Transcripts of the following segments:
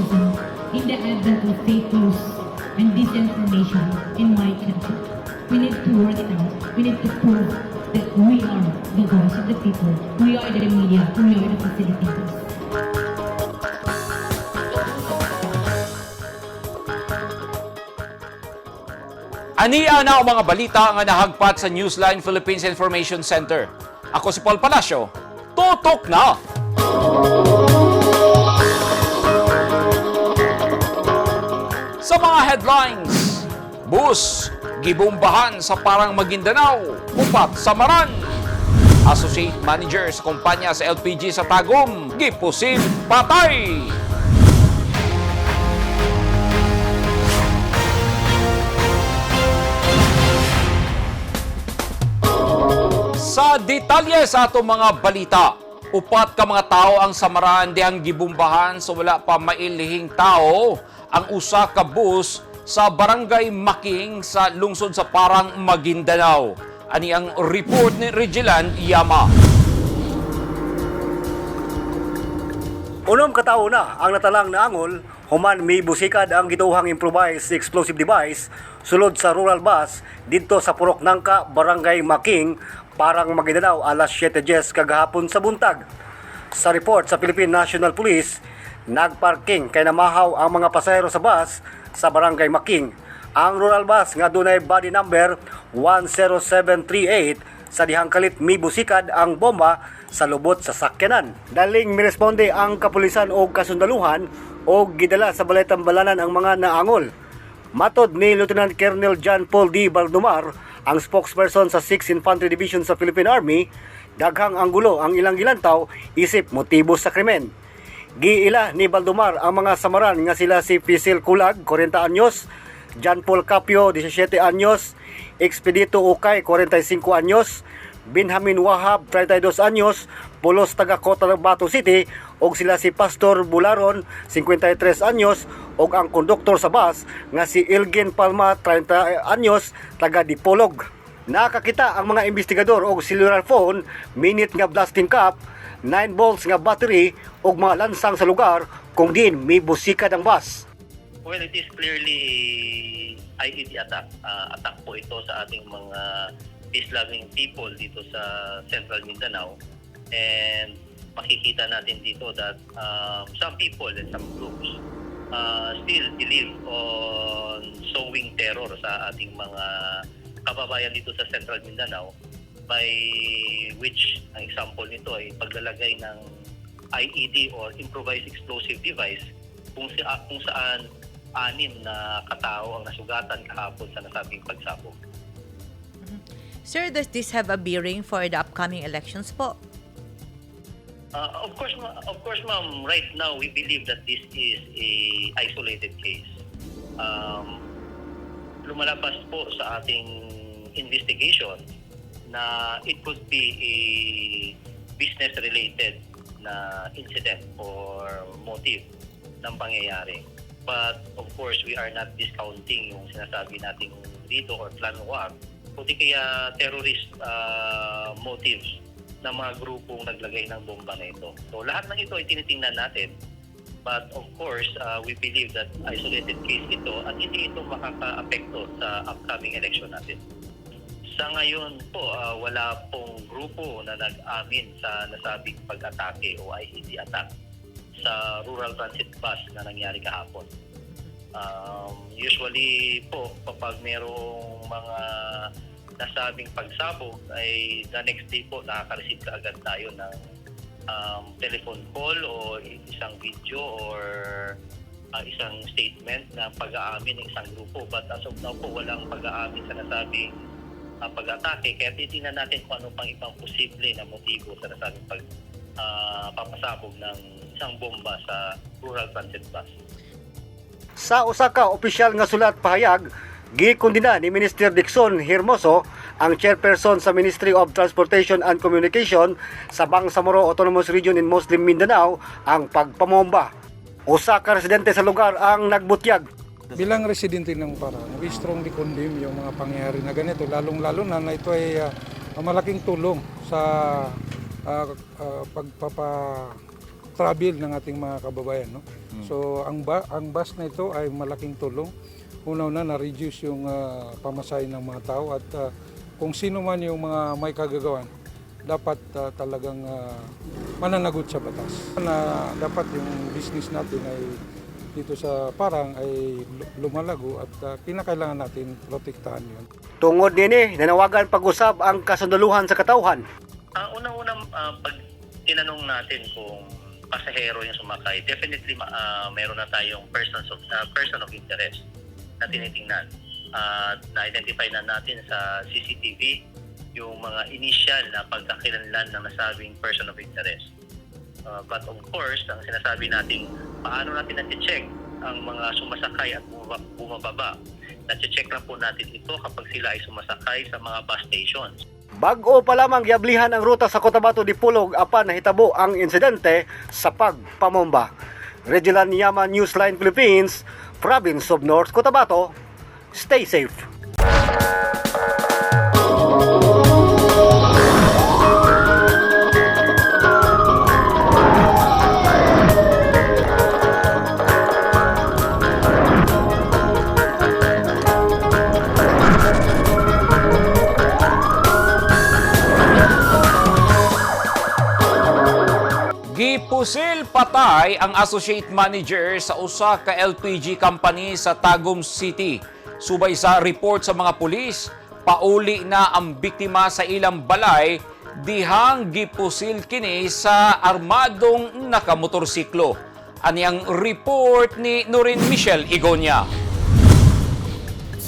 journalism in the advent of fake news and disinformation in my country. We need to work it out. We need to prove that we are the voice of the people. We are the media. We are the facilitators. Ania na ang mga balita nga nahagpat sa Newsline Philippines Information Center. Ako si Paul Palacio. Tutok na! Sa mga headlines, bus, gibombahan sa Parang Maguindanao, upat sa Maran. Associate Manager sa kumpanya sa LPG sa Tagum, gipusil patay. Sa detalye sa atong mga balita, upat ka mga tao ang samaran dihang gibumbahan sa wala pa mailihing tao ang usa ka bus sa Barangay Making sa lungsod sa Parang, Maguindanao. Ani ang report ni Regilan Yama. Unom ka tawo na ang natalang naangol human mibusikad ang gituhang improvised explosive device sulod sa rural bus didto sa Purok Nangka, Barangay Making, Parang Maguindanao alas 7:10 kagahapon sa buntag. Sa report sa Philippine National Police, nagparking kay namahaw ang mga pasahero sa bus sa Barangay Making. Ang rural bus nga dunay body number 10738 sa dihang kalit mibusikad ang bomba sa lubot sa sakyanan. Daling miresponde ang kapulisan og kasundaluhan og gidala sa balay tambalanan ang mga naangol. Matod ni Lieutenant Colonel John Paul D. Baldomar, ang spokesperson sa 6th Infantry Division sa Philippine Army, daghang anggulo ang ilang gilantaw isip motibo sa krimen. Giila ni Baldomar ang mga samaran nga sila si Fisil Kulag, 40 anyos, John Paul Capio, 17 anyos, Expedito Ukay, 45 anyos, Benjamin Wahab, 32 anyos, pulos taga Cotabato City, og sila si Pastor Bularon, 53 anyos, og ang konduktor sa bus nga si Elgin Palma, 30 anyos, taga Dipolog. Nakakita ang mga investigador og cellular phone, minute nga blasting cap, 9 volts nga battery ug mga lansang sa lugar kung diin mibusikad ang bus. Well, it is clearly IED attack. Attack po ito sa ating mga peace-loving people dito sa Central Mindanao. And makikita natin dito that some people and some groups still believe on sowing terror sa ating mga kababayan dito sa Central Mindanao, by which ang example nito ay paglalagay ng IED or improvised explosive device kung saan anim na katao ang nasugatan kahapon sa nasabing pagsabog. Sir, does this have a bearing for the upcoming elections po? Of course, ma'am. Right now, we believe that this is a isolated case. Lumalabas po sa ating investigation na it could be a business-related na incident or motive ng pangyayari. But of course, we are not discounting yung sinasabi nating dito or plan war, kundi kaya terrorist motives ng mga grupong naglagay ng bomba na ito. So lahat ng ito ay tinitingnan natin. But of course, we believe that isolated case ito at hindi ito makaka-apekto sa upcoming election natin. Sa ngayon po, wala pong grupo na nag-amin sa nasabing pag-atake o IED attack sa rural transit bus na nangyari kahapon. Usually po, kapag merong mga nasabing pagsabog, ay the next day po nakaka-receive kaagad tayo ng telephone call o isang video or isang statement na pag-aamin ng isang grupo. But as of now po, walang pag-aamin sa nasabing pag-atake. Kaya titingnan natin kung ano pang ibang posible na motibo sa nasabing papasabog ng isang bomba sa rural transit bus. Sa usa ka opisyal nga sulat pahayag, gikondena ni Minister Dixon Hermoso ang chairperson sa Ministry of Transportation and Communication sa Bangsamoro Autonomous Region in Muslim Mindanao ang pagpamomba. Usa ka residente sa lugar ang nagbutyag. Bilang residente ng Parang, we strongly condemn yung mga pangyayari na ganito, lalong-lalo na na ito ay malaking tulong sa pagpapa-travel ng ating mga kababayan. No? So ang bus na ito ay malaking tulong. Una-una, na-reduce yung pamasahe ng mga tao at kung sino man yung mga may kagagawan, dapat talagang mananagot sa batas. Na dapat yung business natin ay dito sa Parang ay lumalago at kinakailangan natin protektahan yun. Tungod nini, nanawagan pag-usab ang kasundaluhan sa katawhan. Ang unang-unang pag tinanong natin kung pasahero yung sumakay, definitely meron na tayong person of interest na tinitingnan. At na-identify na natin sa CCTV yung mga initial na pagkakilanlan ng nasabing person of interest. But of course, ang sinasabi natin, paano natin nati-check ang mga sumasakay at bumababa? Nati-check lang po natin ito kapag sila ay sumasakay sa mga bus stations. Bag-o pa lamang giablihan ang ruta sa Cotabato Dipolog apan nahitabo ang insidente sa pagpamomba. Regilan Yama, Newsline Philippines, Province of North Cotabato. Stay safe. Gipusil patay ang associate manager sa usa ka LPG company sa Tagum City. Subay sa report sa mga pulis, pauli na ang biktima sa ilang balay dihang gipusil kini sa armadong nakamotorsiklo. Ani ang report ni Norin Michelle Igonia.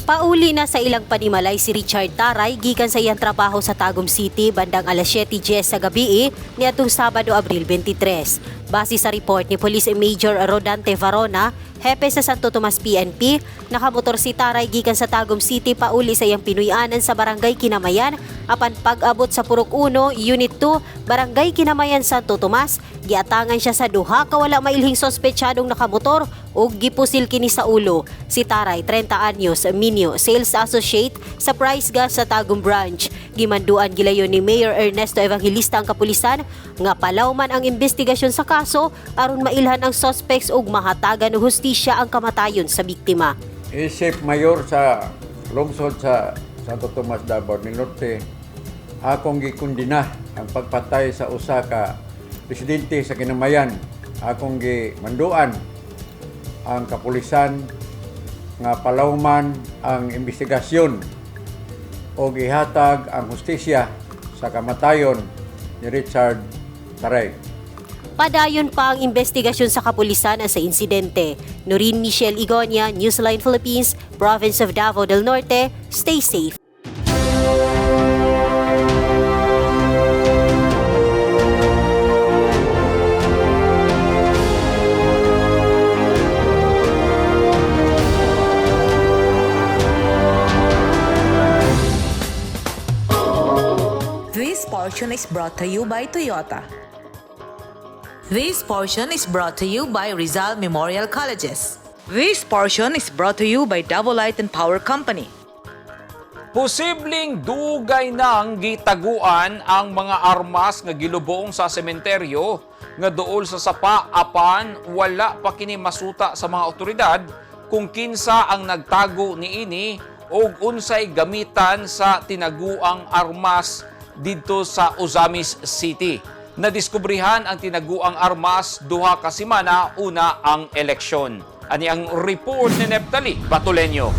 Pauli na sa ilang panimalay si Richard Taray gikan sa iyang trabaho sa Tagum City bandang alas 7:10 sa gabi niadtong Sabado, Abril 23. Base sa report ni Police Major Rodante Varona, hepe sa Santo Tomas PNP, nakamotor si Taray gikan sa Tagum City pauli sa iyang Pinuy-anan sa Barangay Kinamayan apan pag-abot sa Purok 1, Unit 2, Barangay Kinamayan, Santo Tomas, giatangan siya sa duha ka wala mailhing sospetsadong nakamotor ug gipusil kini sa ulo. Si Taray, 30 anyos, Minyo, sales associate sa Price Gas sa Tagum Branch. Gimanduan gilayon ni Mayor Ernesto Evangelista ang kapulisan nga palawman ang investigasyon sa kaso aron mailhan ang suspects ug mahatagan og hustisya ang kamatayon sa biktima. Isip mayor sa lungsod sa Santo Tomas, Davao del Norte, akong gikundina ang pagpatay sa usa ka presidente sa Kinamayan. Akong gimanduan ang kapulisan nga palawman ang investigasyon o gihatag ang hustisya sa kamatayon ni Richard Taray. Padayon pa ang investigasyon sa kapulisan sa insidente. Noreen Michelle Igonia, Newsline Philippines, Province of Davao del Norte. Stay safe. This portion is brought to you by Toyota. This portion is brought to you by Rizal Memorial Colleges. This portion is brought to you by Davao Light and Power Company. Posibleng dugay nang gitaguan ang mga armas nga gilubong sa sementeryo nga duol sa sapa apan wala pa kini masuta sa mga otoridad kung kinsa ang nagtago niini og unsay gamitan sa tinaguang armas didto sa Ozamis City. Nadiskubrihan ang tinaguang armas 2 ka semana una ang eleksyon. Ani ang report ni Neptali Batulenyo.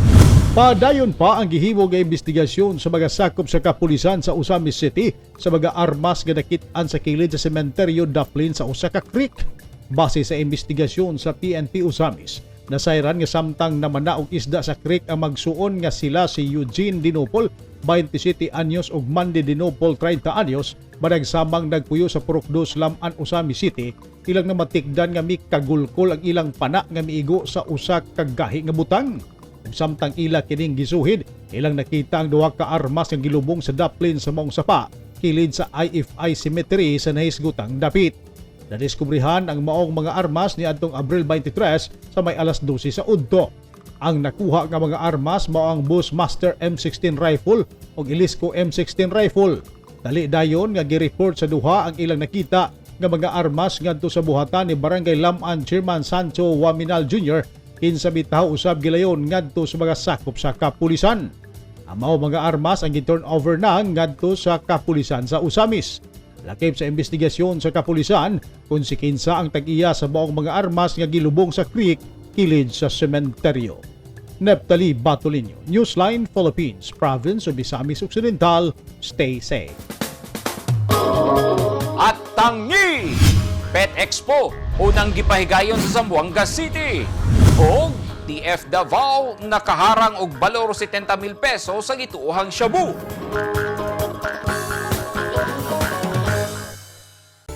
Padayon pa ang gihimo nga investigasyon sa mga sakop sa kapulisan sa Ozamis City sa mga armas nga nakit-an sa kilid sa sementeryo daplin sa usa ka creek. Base sa investigasyon sa PNP Ozamis, nasayran nga samtang namana og isda sa creek ang magsuon nga sila si Eugene Dinopol, 27 anyos, ug Mandy Dinopol, 30 anyos, managsamang nagpuyo sa Purok 2, Lam-an, Ozamis City, ilang namatikdan nga mikagulkol ang ilang pana nga miigo sa usa ka gahi nga butang. Ug samtang ila kining gisuhid, ilang nakita ang duha ka armas nga gilubong sa daplin sa maong sapa, kilid sa IFI Cemetery sa nahisgutang dapit. Nadiskubrihan ang maong mga armas ni adtong Abril 23 sa may alas 12 sa udto. Ang nakuha nga mga armas mao ang Bushmaster M16 rifle ug Ilisco M16 rifle. Dali dayon nga gi-report sa duha ang ilang nakita. nga mga armas ngadto sa buhatan ni Barangay Lam-an Chairman Sancho Waminal Jr. Kinsa bitaw usab gilayon ngadto sa mga sakop sa kapulisan. Ang mao mga armas ang gi-turn over na ngadto sa kapulisan sa Ozamiz. Lakip sa investigasyon sa kapulisan kung si kinsa ang tag-iya sa maong mga armas nga gilubong sa creek kilid sa sementeryo. Neptali Batolinio, Newsline Philippines, Province of Misamis Occidental. Stay safe. At tangi! Pet Expo, unang gipahigayon sa Zamboanga City. Og TF Davao nakaharang og balor 70,000 pesos sa gituohang shabu.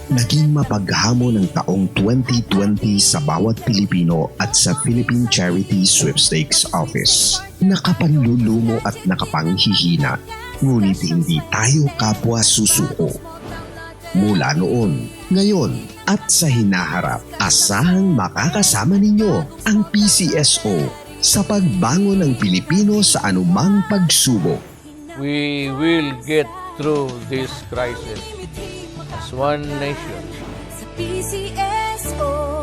Naging mapaghamon ang taong 2020 sa bawat Pilipino at sa Philippine Charity Sweepstakes Office. Nakapanlulumo at nakapanghihina, ngunit hindi tayo kapwa susuko. Mula noon, ngayon at sa hinaharap, asahang makakasama ninyo ang PCSO sa pagbangon ng Pilipino sa anumang pagsubok. We will get through this crisis as one nation. PCSO.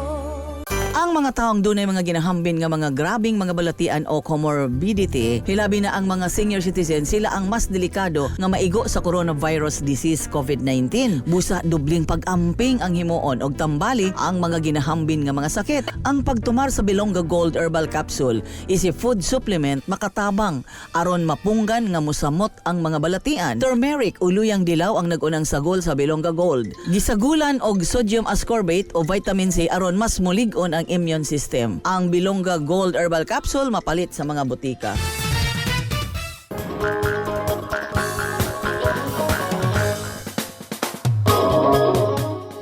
Ang mga taong dunay mga ginahambin nga mga grabing mga balatian o comorbidity, hilabi na ang mga senior citizen, sila ang mas delikado nga maigo sa coronavirus disease COVID-19. Busa dubling pag-amping ang himuon og tambali ang mga ginahambin nga mga sakit. Ang pagtumar sa Bilongga Gold Herbal Capsule is a food supplement makatabang aron mapunggan nga musamot ang mga balatian. Turmeric o luyang dilaw ang nagunang sagol sa Bilongga Gold. Gisagulan og sodium ascorbate o vitamin C aron mas mulig-on ang immune system. Ang Bilongga Gold Herbal Capsule mapalit sa mga botika.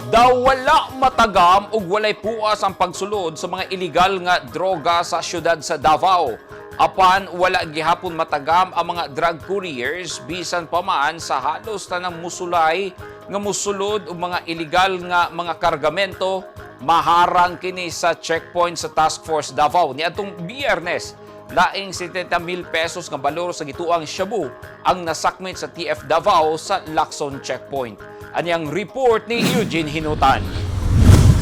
Daw wala matagam ug walay puas ang pagsulod sa mga iligal nga droga sa syudad sa Davao. Apan wala gihapon matagam ang mga drug couriers bisan pa man sa halos tanang musulay nga musulod og mga iligal nga mga kargamento maharang kini sa checkpoint sa Task Force Davao niadtong Biyernes. Laing 70,000 pesos nga balor sa gituang shabu ang nasakmit sa TF Davao sa Lacson checkpoint. Anyang report ni Eugene Hinutan.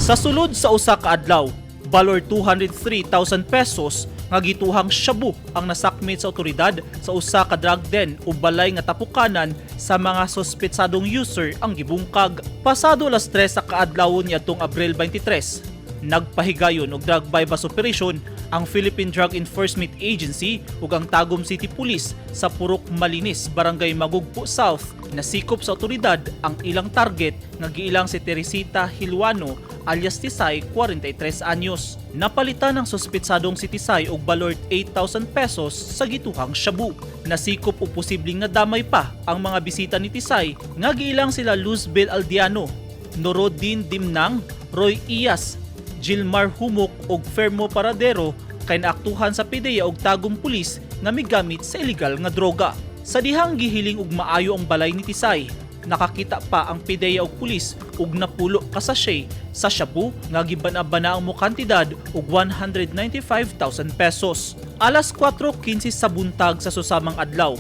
Sa sulod sa usa ka adlaw, balor 203,000 pesos nga gituhang shabu ang nasakmit sa otoridad sa usa ka drug den o balay nga tapukanan sa mga suspetsadong user ang gibungkag. Pasado alas 3 sa kaadlawon niadtong Abril 23, nagpahigayon og drug buy-bust operation ang Philippine Drug Enforcement Agency ug ang Tagum City Police sa Purok Malinis, Barangay Magugpo South. Nasikop sa otoridad ang ilang target nga giilang si Teresita Hilwano alias Tisay, 43 anyos. Napalitan ang suspetsadong si Tisay og balor 8,000 pesos sa gituhang shabu. Nasikop og posibleng nadamay pa ang mga bisita ni Tisay nga giilang sila Luzbel Aldiano, Norodin Dimnang, Roy Iyas, Gilmar Humok ug Fermo Paradero kay naaktuhan sa PDEA og Tagum Pulis nga migamit sa illegal nga droga. Sa dihang gihiling og maayo ang balay ni Tisay, nakakita pa ang PDEA og pulis og napulo ka sachet sa shabu nga gibana-bana ang mokantidad og 195,000 pesos. Alas 4:15 sa buntag sa susamang adlaw,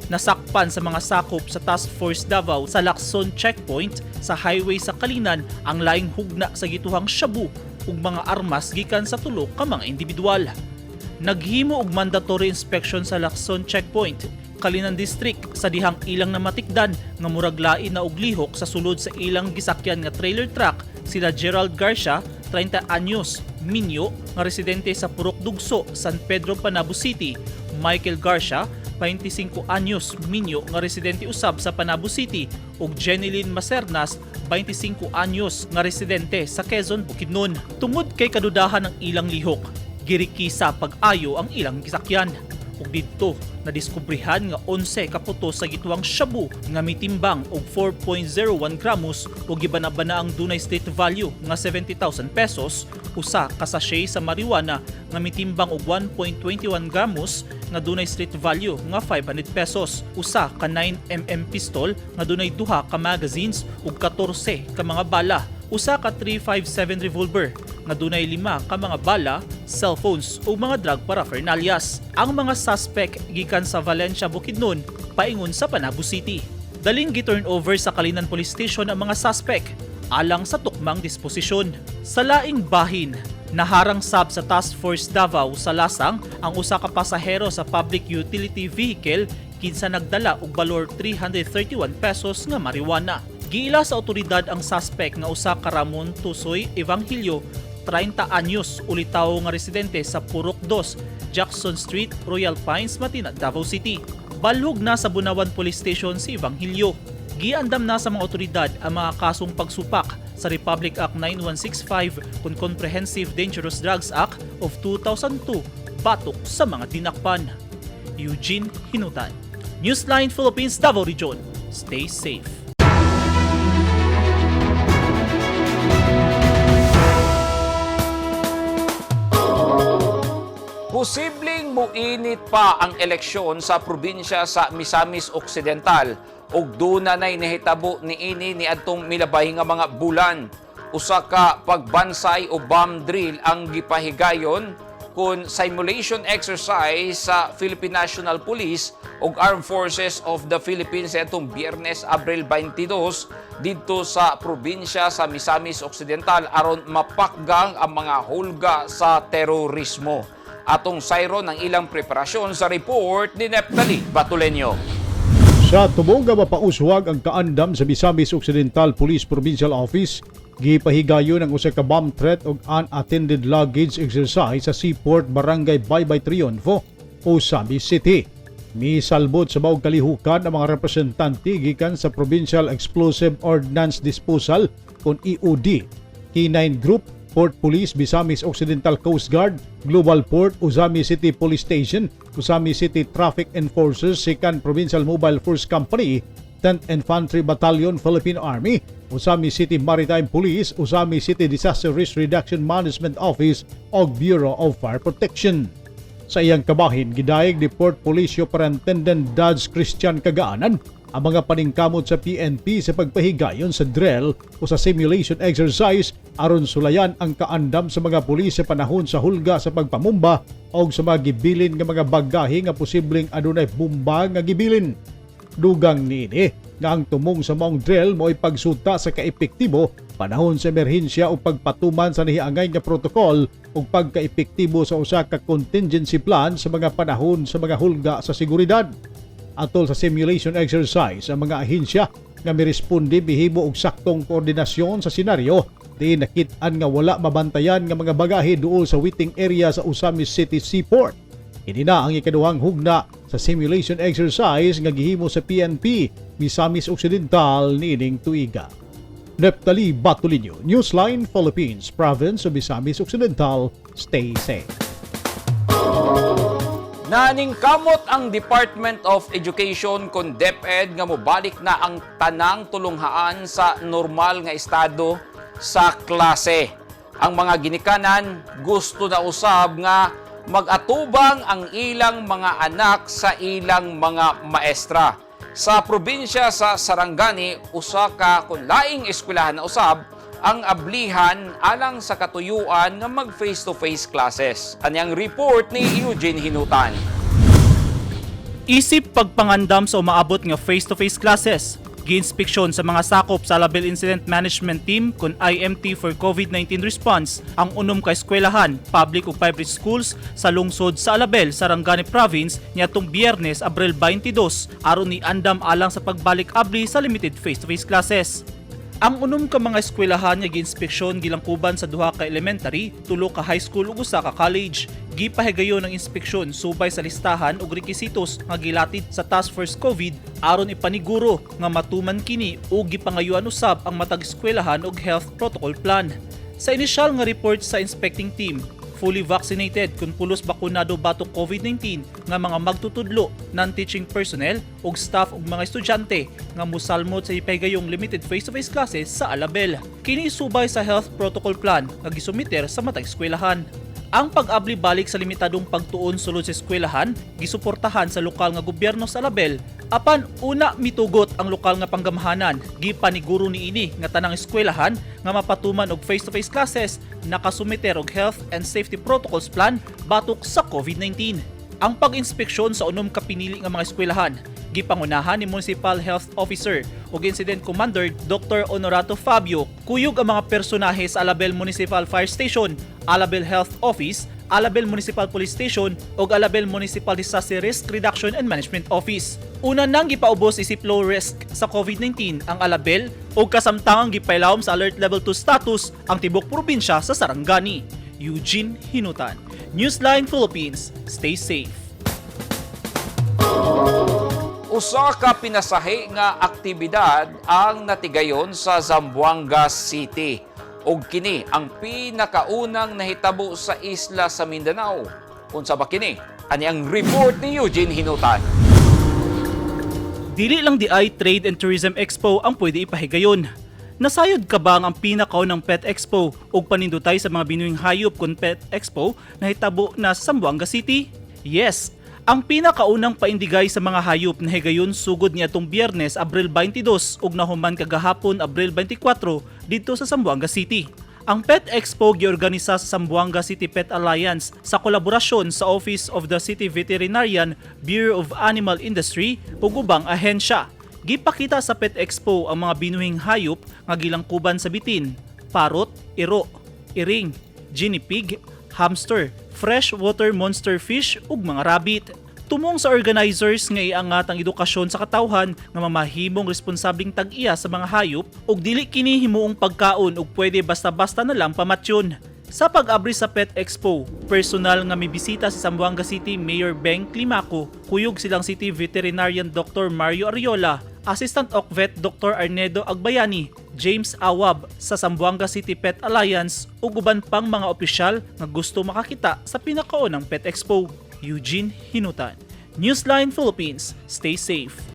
nasakpan sa mga sakop sa Task Force Davao sa Lacson Checkpoint sa highway sa Kalinan ang laing hugna sa gituhang shabu ug mga armas gikan sa tulo ka mga individual. Naghimo og mandatory inspection sa Lacson Checkpoint, Kalinan District, sa dihang ilang namatikdan nga murag lain na og lihok sa sulod sa ilang gisakyan nga trailer truck sila Gerald Garcia, 30 anyos, minyo, nga residente sa Purok Dugso, San Pedro, Panabo City, Michael Garcia, 25 anyos, minyo, nga residente usab sa Panabo City, ug Jeneline Macernas, 25 anyos, nga residente sa Quezon, Bukidnon. Tungod kay kadudahan ang ilang lihok, girikisa pag-ayo ang ilang gisakyan. Ug didto nadiskubrihan nga 11 ka puto sa gituang shabu nga mitimbang og 4.01 gramos ug gibanabana ang dunay street value nga 70,000 pesos, usa ka sachet sa marijuana nga mitimbang og 1.21 gramos nga dunay street value nga 500 pesos, usa ka 9 mm pistol nga dunay duha ka magazines ug 14 ka mga bala, usa ka 357 revolver nga dunay lima ka mga bala, cellphones ug mga drug paraphernalias. Ang mga suspect gikan sa Valencia, Bukidnon, paingon sa Panabo City. Daling gi-turn over sa Kalinan Police Station ang mga suspect. alang sa tukmang disposisyon. Sa laing bahin, naharang sab sa Task Force Davao sa Lasang ang usa ka pasahero sa public utility vehicle kinsa nagdala og balor 331 pesos nga marijuana. Giila sa otoridad ang suspect nga usa ka Ramon Tusoy Evangelio, 30 anyos, ulitawo nga residente sa Purok 2, Jackson Street, Royal Pines, Matina, Davao City. Balhog na sa Bunawan Police Station si Evangelio. Giandam na sa mga otoridad ang mga kasong pagsupak sa Republic Act 9165 kon Comprehensive Dangerous Drugs Act of 2002 batok sa mga dinakpan. Eugene Hinutan, Newsline Philippines, Davao Region. Stay safe. Posibleng muinit pa ang eleksyon sa probinsya sa Misamis Occidental ug duna nay nahitabo niini niadtong milabay nga mga bulan. Usa ka pagbansay o bomb drill ang gipahigayon kun simulation exercise sa Philippine National Police ug Armed Forces of the Philippines etong Biyernes, Abril 22, didto sa probinsya sa Misamis Occidental aron mapakgang ang mga hulga sa terorismo. Atong sayro ng ilang preparasyon sa report ni Neptali Batulenyo. Sa tubong nga mapauswag ang kaandam sa Misamis Occidental Police Provincial Office, gipahigayon ang usa ka bomb threat ug unattended luggage exercise sa Seaport, Barangay Baybay Triunfo, Ozamiz City. Misalbot sa maong kalihukan ang mga representante gikan sa Provincial Explosive Ordnance Disposal kon EOD, K9 Group, Port Police, Misamis Occidental Coast Guard, Global Port, Ozamiz City Police Station, Ozamiz City Traffic Enforcers, Second Provincial Mobile Force Company, 10th Infantry Battalion, Philippine Army, Ozamiz City Maritime Police, Ozamiz City Disaster Risk Reduction Management Office ug Bureau of Fire Protection. Sa iyang kabahin, gidayeg ni Port Police Superintendent Dodge Christian Kagaanan ang mga paningkamot sa PNP sa pagpahigayon sa drill o sa simulation exercise aron sulayan ang kaandam sa mga pulis sa panahon sa hulga sa pagpamumba o sa mga gibilin nga mga bagahe nga posibleng adunay bomba nga gibilin. Dugang niini nga ang tumong sa maong drill mo'y pagsuta sa kaepektibo panahon sa emerhensya o pagpatuman sa nahiangay nga protokol ug pagkaepektibo sa usa ka contingency plan sa mga panahon sa mga hulga sa seguridad. Atol sa simulation exercise, ang mga ahensya nga miresponde mihimo og saktong koordinasyon sa senaryo diin nakit-an nga wala mabantayan nga mga bagahe duol sa waiting area sa Ozamiz City Seaport. Ini na ang ikaduhang hugna sa simulation exercise nga gihimo sa PNP Misamis Occidental niining tuiga. Neptali Batulinyo, Newsline Philippines, Province of Misamis Occidental. Stay safe. Naningkamot ang Department of Education kon DepEd nga mobalik na ang tanang tulunghaan sa normal nga estado sa klase. Ang mga ginikanan gusto na usab nga mag-atubang ang ilang mga anak sa ilang mga maestra. Sa probinsya sa Sarangani, usa ka kun laing eskwelahan na usab ang ablihan alang sa katuyuan nga mag face-to-face classes. Anyang report ni Eugene Hinutan. Isip pagpangandam sa umaabot nga face-to-face classes, giinspeksyon sa mga sakop sa Alabel Incident Management Team kun IMT for COVID-19 response ang 6 ka eskwelahan, public ug private schools sa lungsod sa Alabel, Sarangani Province niadtong Biyernes, Abril 22, aron ni andam alang sa pagbalik abli sa limited face-to-face classes. Ang 6 ka mga eskwelahan nga giinspeksyon gilangkuban sa 2 ka elementary, 3 ka high school ug 1 ka college. Gipahigayon ang inspeksyon subay sa listahan ug rekisitos nga gilatid sa Task Force COVID aron ipaniguro nga matuman kini ug gipangayuan usab ang matag eskwelahan og health protocol plan. Sa inisyal nga report sa inspecting team, fully vaccinated kun pulos bakunado batok COVID-19 nga mga magtutudlo, non-teaching personnel ug staff ug mga estudyante nga musalmot sa ipahigayong limited face-to-face classes sa Alabel. Kini subay sa health protocol plan nga gisumiter sa matag eskwelahan. Ang pag-abli balik sa limitadong pagtuon sulod sa eskwelahan gisuportahan sa lokal nga gobyerno sa Alabel, apan una mitugot ang lokal nga panggamhanan. Gipaniguro niini nga tanang eskwelahan nga mapatuman og face-to-face classes nakasumiter og health and safety protocols plan batok sa COVID-19. Ang pag-inspeksyon sa 6 ka pinili nga mga eskwelahan Gipangunahan ni Municipal Health Officer ug Incident Commander Dr. Honorato Fabio kuyog ang mga personahe sa Alabel Municipal Fire Station, Alabel Health Office, Alabel Municipal Police Station ug Alabel Municipal Disaster Risk Reduction and Management Office. Una nang gipaubos isip low risk sa COVID-19 ang Alabel ug kasamtangang gipailawom sa Alert Level 2 status ang tibok probinsya sa Sarangani. Eugene Hinutan, Newsline Philippines. Stay safe. Usa ka pinasahi nga aktibidad ang natigayon sa Zamboanga City. Ug kini ang pinakaunang nahitabo sa isla sa Mindanao. Unsa ba kini? Ani ang report ni Eugene Hinutan. Dili lang diay Trade and Tourism Expo ang pwede ipahigayon. Nasayod ka ba ang pinakaunang Pet Expo ug panindutay sa mga binuhing hayop kon Pet Expo nahitabo na sa Zamboanga City? Yes, ang pinakaunang paindigay sa mga hayop na higayon sugod niadtong Biyernes, Abril 22 ug nahuman kagahapon, Abril 24, didto sa Zamboanga City. Ang Pet Expo giorganisa sa Zamboanga City Pet Alliance sa kolaborasyon sa Office of the City Veterinarian, Bureau of Animal Industry ug ubang ahensya. Gipakita sa Pet Expo ang mga binuhing hayop nga gilangkuban sa bitin, parrot, iro, iring, guinea pig, hamster, freshwater monster fish ug mga rabbit. Tumong sa organizers nga iangat ang edukasyon sa katawhan nga mamahimong responsableng tag-iya sa mga hayop ug dili kini himuong pagkaon ug pwede basta-basta na lang pamatyon. Sa pag-abri sa Pet Expo, personal nga mibisita si Zamboanga City Mayor Beng Climaco, kuyog silang City Veterinarian Dr. Mario Ariola, Assistant OCVET Dr. Arnedo Agbayani, James Awab sa Zamboanga City Pet Alliance ug uban pang mga opisyal nga gusto makakita sa pinakaunang Pet Expo. Eugene Hinutan, Newsline Philippines. Stay safe.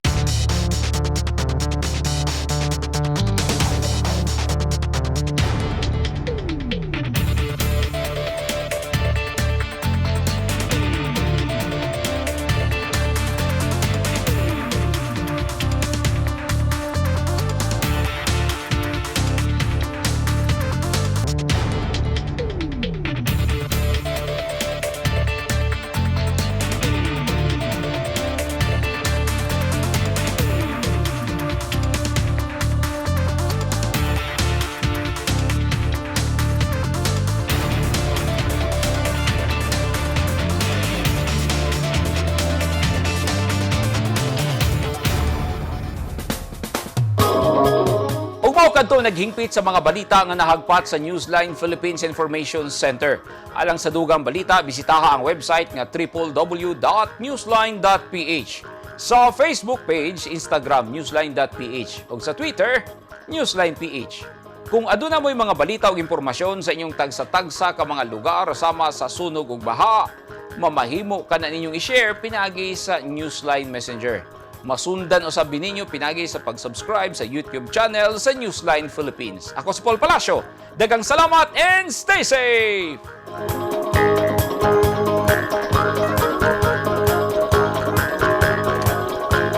Ug mao kadto naghingpit sa mga balita nga nahagpat sa Newsline Philippines Information Center. Alang sa dugang balita, bisitaha ang website nga www.newsline.ph. Sa Facebook page, Instagram newsline.ph ug sa Twitter, newsline.ph. Kung aduna mo'y mga balita ug impormasyon sa inyong tagsa-tagsa ka mga lugar sama sa sunog ug baha, mamahimo ka na ninyong i-share pinaagi sa Newsline Messenger. Masundan usab ninyo pinaagi sa pag-subscribe sa YouTube channel sa Newsline Philippines. Ako si Paul Palacio. Daghang salamat and stay safe!